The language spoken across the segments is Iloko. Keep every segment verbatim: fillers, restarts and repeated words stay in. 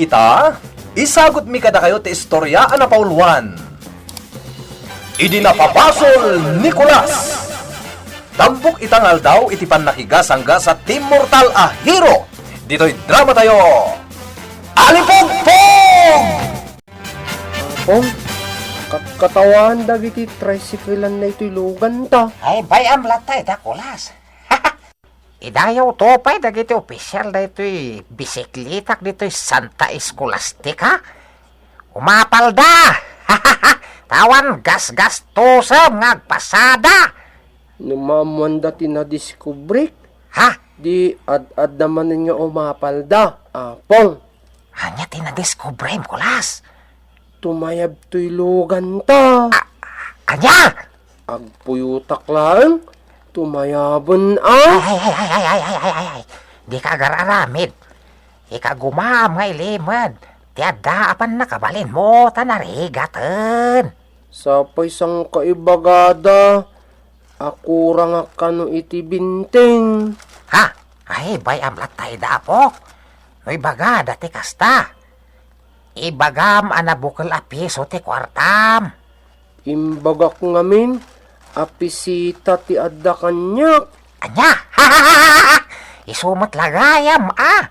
Ita, isagutmi kadakayo ti istorya a napauluan. Idi napabasol ni Nicolas. Tampok ita nga aldaw iti pannakigasanggas ti immortal a hero ditoy drama tayo, Alipugpog! Apong, kat-, katawan dagiti tricycle-an na itoy lugan ta. Ay, bay-am latta ita, Kulas. Idayaw to pay dagiti opisyal daytoy bisikletak ditoy Santa Escolastica. Umapalda! Tawan gasgastosem nga agpasada! No maammoanda ti nadiskubrik, ha? Di ad-adda manen nga umapalda, Apong. Ania ti nadiskubrem, Kulas? Tumayab toy lugan ta. A-, ania? Agpuyotak laeng, tumayaben a. Ay, ay, ay, ay, ay, ay, ay, ay, ay. Dika agar-aramid. Ikagumaam nga ilimed ti adda a pannakabalinmo ta narigaten. Sapay sangkaibagada, akurangak kano iti binting. Ha? Ay, bay-am latta ida, Apo. No ibagada ti kasta, ibagam a nabukel a piso ti kuartam. Imbagak ngamin a pisita ti adda kaniak. Ania? Isu met la gayam, a.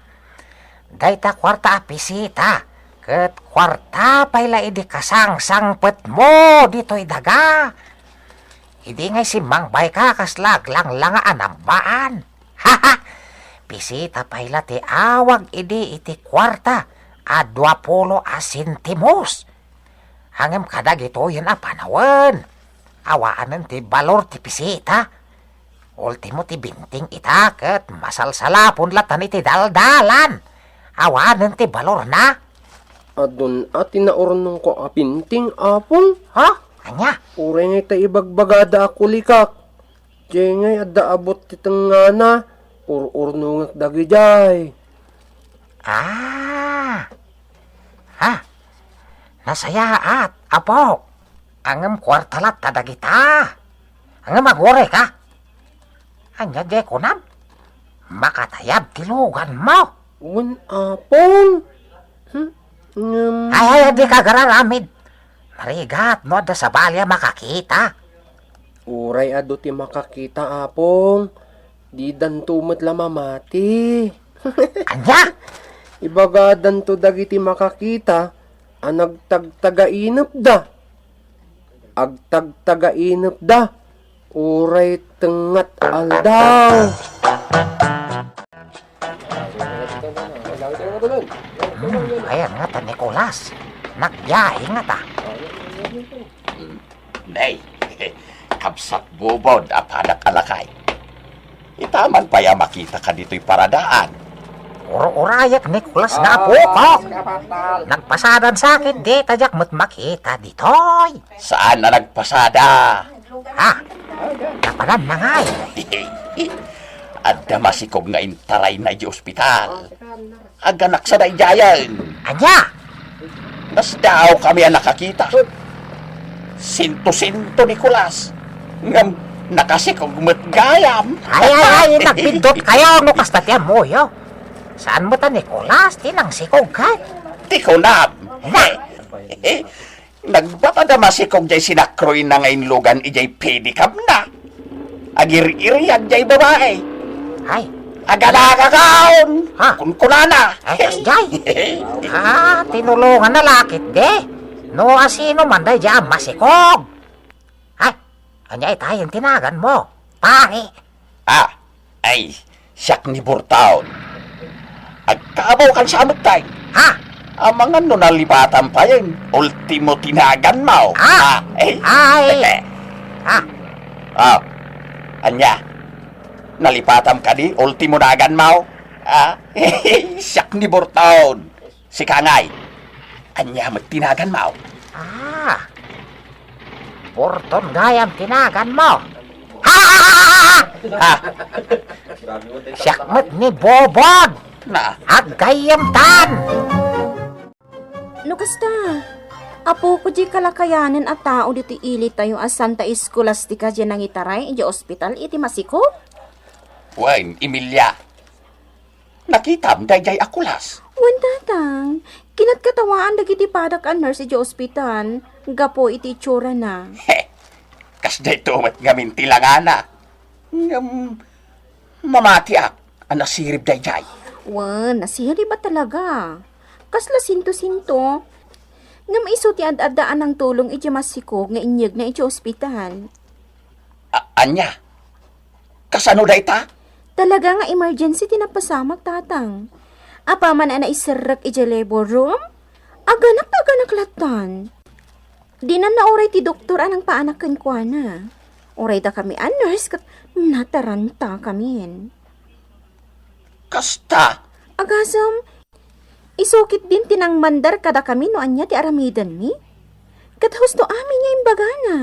Dayta kuarta a pisita, ket kuarta pay la idi kasangsangpetmo ditoy daga. Idi ngay simmangbayka kasla aglanglanga a nambaan. Pisita pay la ti awag idi iti kuarta a duapulo a sentimos. Ngem kadagitoyen a panawen, awanen ti balor ti pisita. Ultimo ti binting ita ket masalsalapon latan iti daldalan. Awanen ti balorna. Adun a ti naurnongko a binting, Apong. Ha? Ania? Uray ngay ta ibagbagada a kulikak. Diay ngay adda abut ti tengngana, ur-urnongek dagidiay. Ah. Ha? Nasayaat, Apo. Ngem kuarta latta dagita. Ngem agurayka. Ania diay kunam? Makatayab ti luganmo. Wen, Apong. Hmm? Ngem Ay, ay, dika agar-aramid. Narigat no adda sabali a makakita. Uray adu ti makakita, Apong. Didanto met la mamati. Ania? Ibagadanto dagiti makakita a nagtagtagainepda. Agtagtagainepda. Uray tengnga a aldaw. Hmm, ayan nga ta, Nicolas. Nagbiahe nga ta. Nay, kabsat Bobod a padak a lakay. Ita man pay a makitaka ditoy paradaan. Ur-urayek, Nicolas, nga apo ko. Nagpasadan sa akin, di ta diak met makita ditoy. Saan a nagpasada? Ha? Napanan na ngay. Adda masikog nga intarayna idiay ospital. Aganak sa daydiayen. Ania? Nasdaawkami a nakakita. Sinto-sinto, Nicolas. Ngem nakasikog met gayam. Ay, ay, ay, nagpindot kayo no kasta ti ammoyo. Saan met a Nicolas ti nangsikog ket? Ti kunam. Na. Nagbatada masikog diay sinakroyna nga inlugan idiay pedicab na. Agir-iriag diay babai. Ay. Agadagagaon! Ha? Kunkunana. Ay, kasdiay. Ah, tinulongan na lakit, de. No, asino man daydiay a masikog? Ay, ania itayen ti naganmo? Pare. Ah, ay, siak ni Burtaon. Agkaabaw kan sa amettay. Ha? Amangan no nalipatan payen, ultimo ti naganmo. Ah! Ah, eh. Ay! Ah! Ah, ania? Nalipatam kadi, ultimo naganmo? Ah, siak ni Burtaon. Sika ngay. Ania met ti naganmo? Ah! Burton gayam ti naganmo. Ha! Siak met ni Bobod. Na. Aggayyemtan. No kasta, apoko, di kalakayanen a tao ditoy ilitayo a Santa Escolastica diay nangitaray idiay ospital iti masikog? Wen, Emilia. Nakitam daydiay a Kulas? Wen, Tatang, kinatkatawaan dagiti padak a nurse idiay ospital gapu iti itsurana. He, kas dayto met ngamin ti langana. Ngem, mamatiak a nasirib daydiay. Wen, nasirib a talaga. Kasla sinto-sinto. Ngem isu ti ad-adda a nangtulong idiay masikog nga inyegna idiay ospital. A-, ania? Kasano dayta? Talaga nga emergency ti napasamak, Tatang. Apaman a naiserrek idiay labor room, aganak ta aganak lattan. Dinan nauray ti doktor a nangpaanak kenkuana. Uray dakami a nurse ket natarantakamin. Kasta? Agasem, isu ketdin ti nangmandar kadakami no ania ti aramidenmi. Ket husto amin nga imbagana.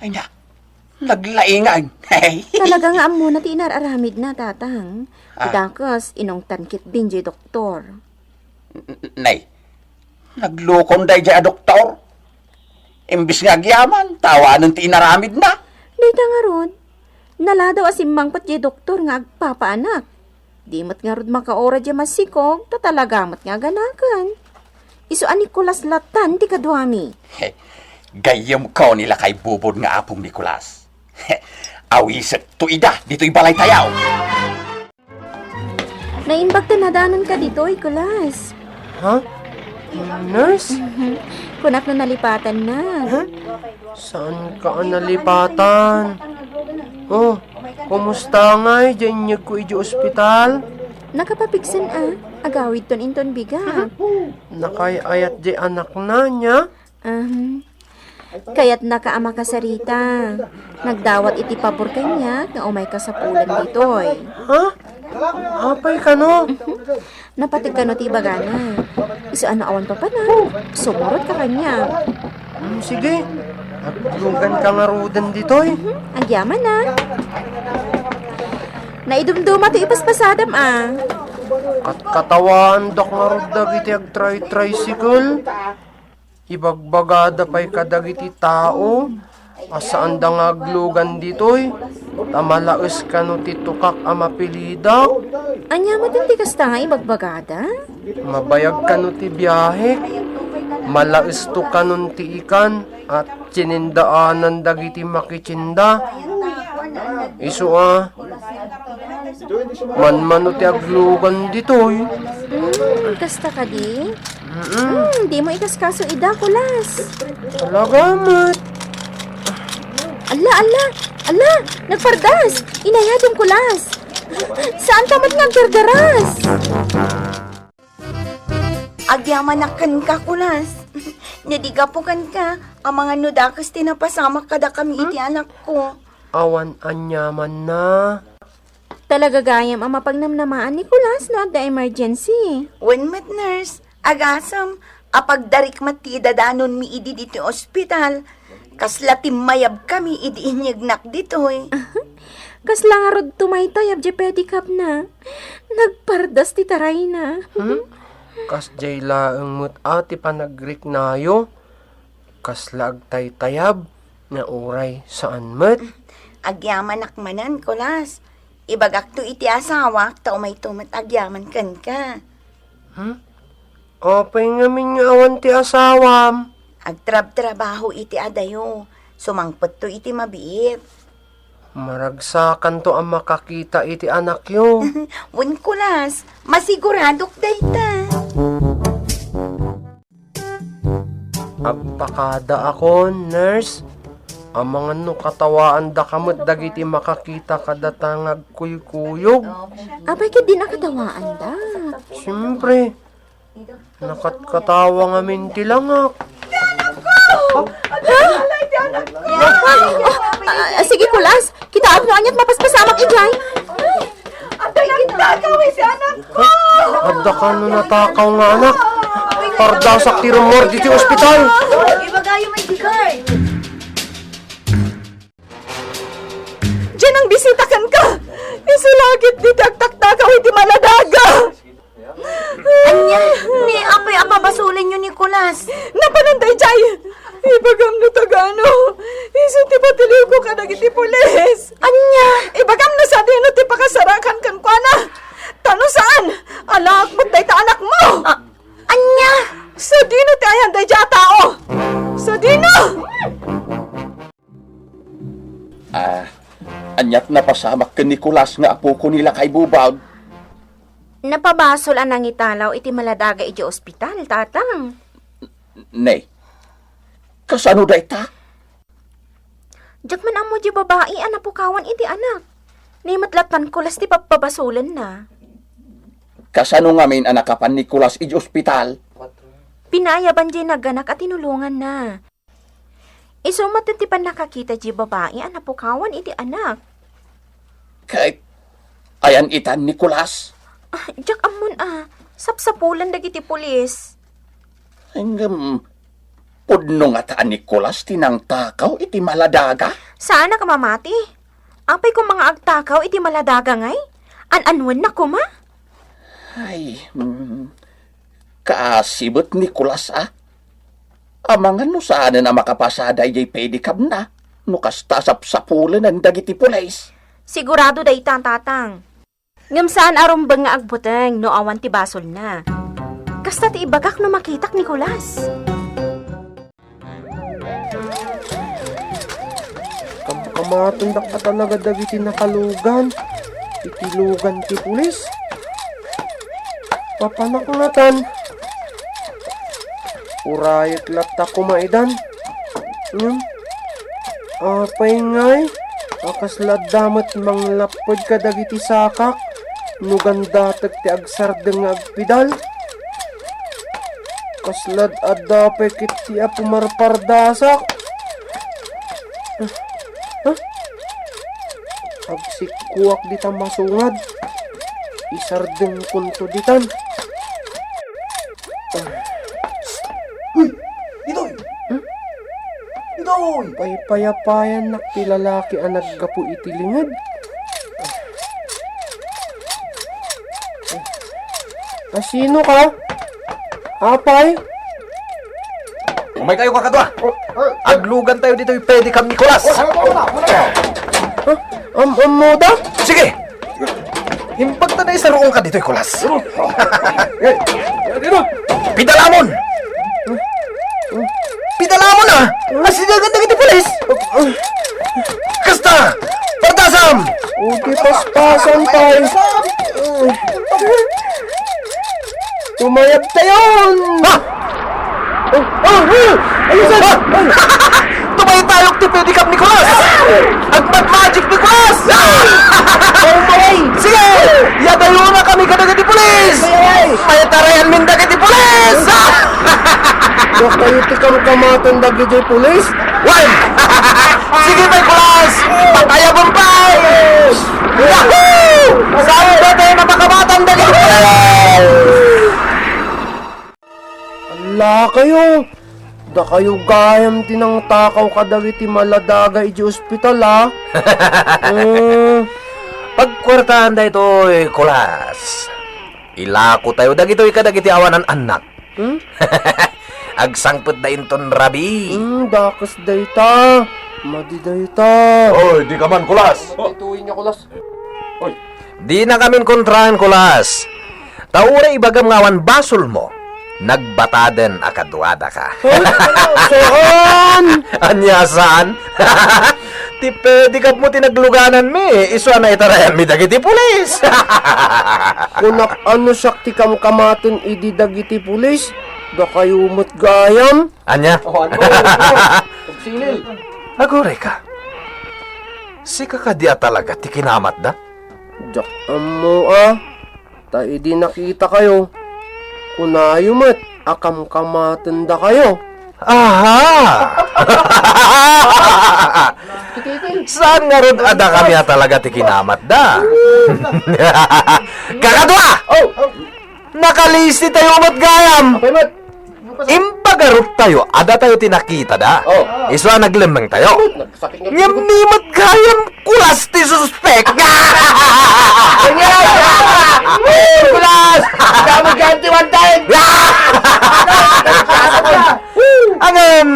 Ay na, naglaingan. Talaga nga ammona ti inar-aramidna, Tatang. Ah. Dakes, inungtan ketdin diay doktor. N-, n-, nay, naglukon daydiay a doktor. Imbis nga agyaman, tawanen ti inaramidna. Dayta ngarud, naladaw a simmangpet diay doktor nga agpapaanak. Di met ngarud makaura diay masikog, ta talaga met nga aganaken. Isu a Nicolas lattan ti kaduami. He, gayyemko ni lakay Bubod nga apong Nicolas. He, awisekto ida ditoy balaytayo. Naimbag ta nadanonka ditoy, Kulas. Ha? Nurse? Kunak no nalipatanna. Ha? Saanka a nalipatan? Oh, kumusta ngay diay inyegko idiay ospital? Nakapapigsen a, agawidton inton bigat. Nakay-ayat diay anakna, nia? Ahem. Kayatnaka a makasarita. Nagdawat iti pabor kaniak nga umayka sapulen ditoy. Ha? Apay kano? Napateg kano ti ibagana. Isu a no awan papanak, sumurotka kaniak. Hmm, sige. Agluganka ngaruden ditoy. Mhm, agyaman a. Naidumduma ti ipaspasadam a. Kat-, katawaandak ngarud dagiti agtray-tricycle. Ibagbagada pay kadagiti tao a saanda nga aglugan ditoy, ta malaes kano ti tukak a mapilidak. Ania met ti kasta nga ibagbagada? Mabayag kano ti biahek, malaesto kanon ti ikan a tinindaanan dagiti makitinda. Isu a, manmano ti aglugan ditoy. Hmm, kasta kadi? Mm-mm. Hmm, dimo ikaskaso ida, Kulas. Talaga met. Alla, alla, alla, nagpardas. Inayadem, Kulas. Saanka met nga agdardaras? Agyamanak kenka, Kulas. No di gapu kenka, amangan no dakes ti napasamak kadakami iti anakko. Awan aniamanna. Talaga gayam a mapagnamnamaan ni Kulas no adda emergency. Wen met, nurse, agasem a pagdarik met ti idadanonmi idi ditoy ospital. Kasla timmayabkami idi inyegnak ditoy. Kasla ngarud tumaytayab diay pedicab-na. Nagpardas ti tarayna. Hmm? Kasdiay laeng met a ti panagriknayo. Kasla agtaytayab nga uray saan met. Agyamanak manen, Kulas. Ibagakto iti asawak ta umayto met agyaman kenka. Hmm? Apay ngamin nga awan ti asawam? Agtrabtrabaho iti adayo. Sumangpetto iti mabiit. Maragsakanto a makakita iti anakyo. Wen, Kulas, masiguradok dayta. Agpakadaakon, nurse. Amangan no katawaandaka met dagiti makakita kadata nga agkuykuyog. Apay ket di nakatawaandak? Siyempre. Nakatkatawa ngamin ti langak. Ha? Ah, ah, sige, Kulas. Kitaak no aniat mapaspasamak idiay. Adda nagtakaw iti anakko! Adda kano natakaw nga anak? Pardasak ti rumor diti ospital. Ibagayo man di kay. Diay nangbisita kenka. Isu la ketdi ti agtaktakaw iti maladaga. Ania ni apay a pabasolenyo, Nicolas? Napanon daydiay. Ibagam no tagano. Isu ti patiliwko kadagiti pulis. Ania? Ibagam no sadino ti pakasarakan kenkuana. Ta no saan, alaak met dayta anakmo. Napasamak ken Nicolas nga apoko ni Lakay Bubag. Napabasol a nangitalaw iti maladaga idiay ospital, Tatang. Ne, kasano dayta? Diak man ammo diay babai a napukawan iti anak. Ni met latta ni Nicolas ti pappabasolenna. Kasano ngamin a nakapan ni Nicolas idiay ospital? Pinaayaban diay naganak a tinulonganna. Isu met ti pannakakita diay babai a napukawan iti anak. Ket ayan ita ni Nicolas? Ah, diak ammon a, sapsapulan dagiti pulis. Ngem, pudno ngata a Nicolas ti nangtakaw iti maladaga? Saanak a mamati. Apay koma nga agtakaw iti maladaga ngay? An-anwenna koma? Ay, mm, kaasi met ni Nicolas, a. Amangan no saanen a makapasada idiay pedicab na, no kasta a sapsapulenen dagiti pulis. Sigurado dayta, Tatang. Ngem saan a rumbeng nga agbuteng no awan ti basolna. Kasta ti ibagak no makitak ni Nicolas. Kamkamatendak a talaga dagiti nakalugan iti lugan ti pulis. Papanak ngatan. Urayek latta koma idan. Hmm? Apay ngay? A kasla adda met manglapped kadagiti sakak no gandatek ti agsardeng nga agpidal. Kaslad adda pay ket ti a pumarpardasak. Ah, ah. Agsikkoak dita masungad. Isardengkonto ditan. Ah. Uy! Ditoy! Hmm? Ditoy! Paypayapayannak ti lalaki a naggapu iti linged. A, sino ka? Apay? Umaykayo, kakadua! Aglugantayo ditoy pedicab ni Nicolas! Ah, am-, ammoda? Sige! Imbagta na isaruongka ditoy, Nicolas. Pidalamon! Pidalamon, a! Asidagan dagiti pulis! Kasta! Partasam! O, ti paspasam pay. Tumayabtayon! Ha? Oh, oh, oh! Ano sa? Tumaytayok ti pedicab ni Nicolas! Agmad magic ni Nicolas! Oh, maway! Sige! Yadayonakami kadagiti pulis! Maway! Mayatarayanmin dagiti pulis! Dakayo ti kamkamatan dagiti pulis? Wen! Sige pay, Nicolas! Patayabon pay! Yahoo! Saan daytoy a makamatan dagiti pulis? Ala kayo! Dakayo gayam ti nangtakaw kadagiti maladaga idiay ospital, a? Eh. Pagkuartaan daytoy, Nicolas. Ilakotayo dagitoy kadagiti awan an-annak. Hmm? Agsangpetda inton rabii. Hmm, dakes dayta. Madi dayta. Oy, dika man, Nicolas. Ditoy, Nicolas. Oy. Dinakamin kontraen, Nicolas. Ta uray ibagam nga awan basolmo, nagbataden a kaduadaka. Huh? Saan? Ania saan? Ti pedicabmo ti naglugananmi, isu a naitarayanmi dagiti pulis. Kunak, ano siak ti kamkamaten idi dagiti pulis? Dakayo met gayam? Ania? Oh, ano? Agsilil. Agurayka. Sika kadi a talaga ti kinamatda? Diak ammo a. Ta idi nakitakayo, kunayo met a kamkamatendakayo. Aha! Saan ngarud a dakami a talaga ti kinamatda? Kakadua! Oh! Nakalisitayo met gayam! Apay met? Imbagaruttayo a datayo ti nakitada. Oh. Isu a naglemmengtayo. Nagsakit nga. Ngem ni met gayam, Nicolas, ti suspek. Nicolas! Damo gayam ti one time! Angem,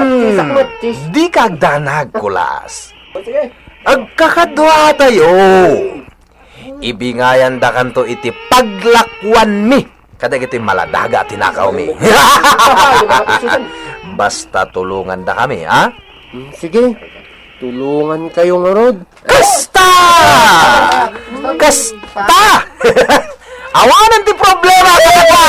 di ka agdanag, Nicolas. Oh, sige. Agkakaduatayo. Ibingayandakanto iti paglakuanmi kadagiti maladaga a tinakawmi. Basta tulongandakami, a? Mm, sige. Tulongan kayo ngarud. Kasta! Kasta! Awanen ti problema, kasta!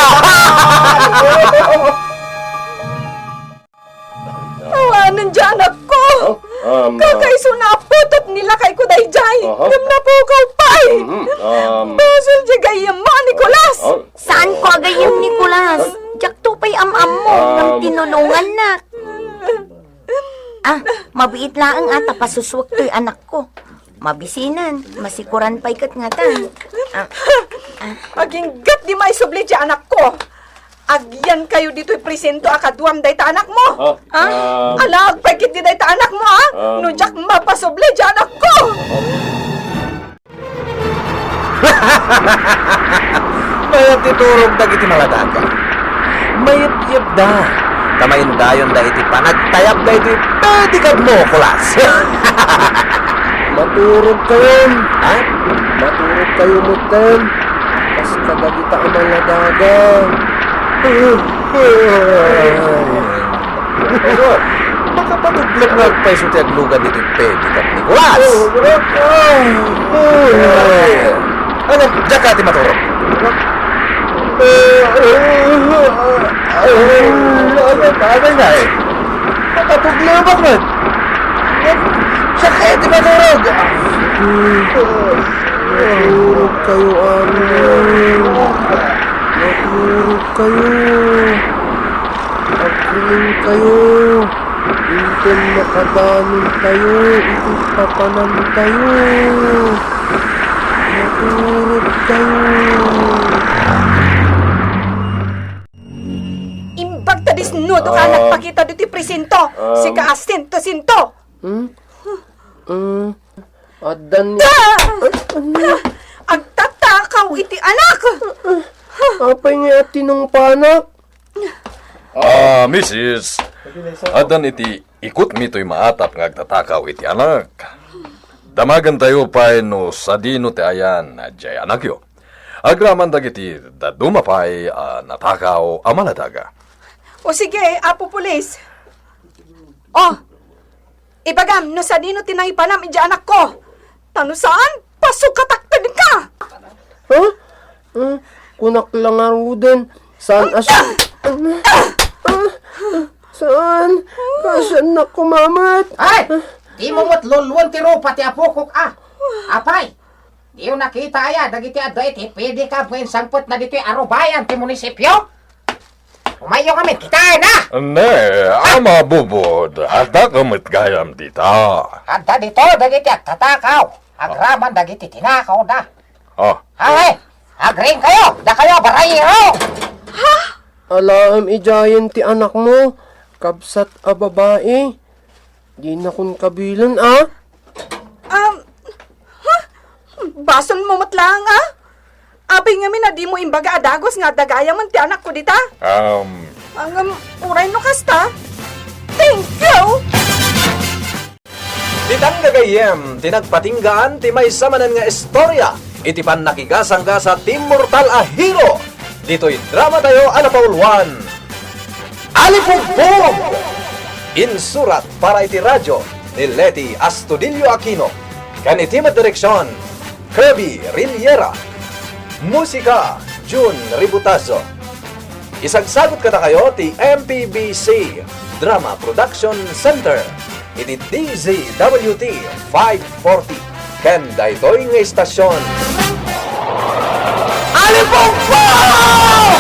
Awanen diay anakko. Oh, um, Kakaisuna a putot ni lakayko daydiay. Aha. Ngem napukaw pay. Mhm, um, Basol diay gayyemmo, Nicolas. Oh, Saanko a gayyem, Nicolas. Diakto pay am-ammo, ngem Um, tinulongannak. Ah, mabiit laeng a ta pasusuek toy anakko. Mabisinen, masikoran pay ket ngatan. Ah, ah. Aginggat ti maisubli ti anakko. Agyankayo ditoy presinto a kaduam dayta anakmo. Ah, Ah? um, Alaag pay ketdi dayta anakmo, ah? Um, No diak mapasubli ti anakko. Mayat ti turog dagiti maladaga. Mayepyepda. Ta maindayonda iti panagtayabda iti pedicab mo, Kulas. Maturog kayon. Ha? Maturog kayo metten. Kas kadagita a maladaga. Makapatuglag nga agpayso ti aglugan ditoy pedicab ni Kulas. Ay. Ano, diak ti maturog. Ano, ano nga eh? Makapaglaban man. Diak ti maturog. Maturog kayo, amin. Maturog kayo. Agriing kayo. Inton makadanon tayo, iti papanan tayo. Maturog kayo. Imbag ta disnudo ka Ah. nagpakita ditoy presinto. Um. Sika a sinto-sinto. Hmm? Hmm. Addan ni Ah! Ay, ano? Agtatakaw iti anak! Apay nga atinong panak? Ah, misis, addan iti ikutmi toy maatap nga agtatakaw iti anak. Damagentayo pay no sadino ti ayan diay anakyo. Agraman dagiti dadduma pay a natakaw a maladaga. O sige, Apo Pulis. O, ibagam no sadino ti nangipanam idiay anakko. Ta no saan, pasukatak kenka. Ha? Ah, kunak la ngaruden. Saan a sa-, ah, ah, saan? Kasannak kumamat. Ay! Dimo met luluen ti rupa ti apokok, a. Apay, diyo nakita aya dagiti adda iti pedicab nga insangpetna ditoy arubayan ti munisipio? Umayyo ngamin, kitaen, a! Ne, Ama Bubod, adda ka met gayam dita. Adda dito dagiti agtatakaw, agraman dagiti tinakawda. Ah. Ay, agriingkayo, dakayo a barayero! Ha? Alaem idiayen ti anakmo, kabsat a babai. Dinakon kabilen, a? Um, ha? Basolmo met laeng, a? Apay ngamin a dimo imbaga a dagus nga adda gayamen ti anakko dita? Um. Ngem, uray no kasta, thank you! Ditan gagayyem ti nagpatinggaan ti maysa manen nga istorya iti pannakigasanggasat ti immortal a hero ditoy dramatayo a napauluan, Alipugpug! Insurat para iti radio ni Leti Astudillo Aquino ken iti met direksion, Kirby Riliera. Musika, Jun Ributazo. Isagsagut kadakayo ti M P B C Drama Production Center iti D Z W T five forty ken daytoy nga istasion. Alipugpug!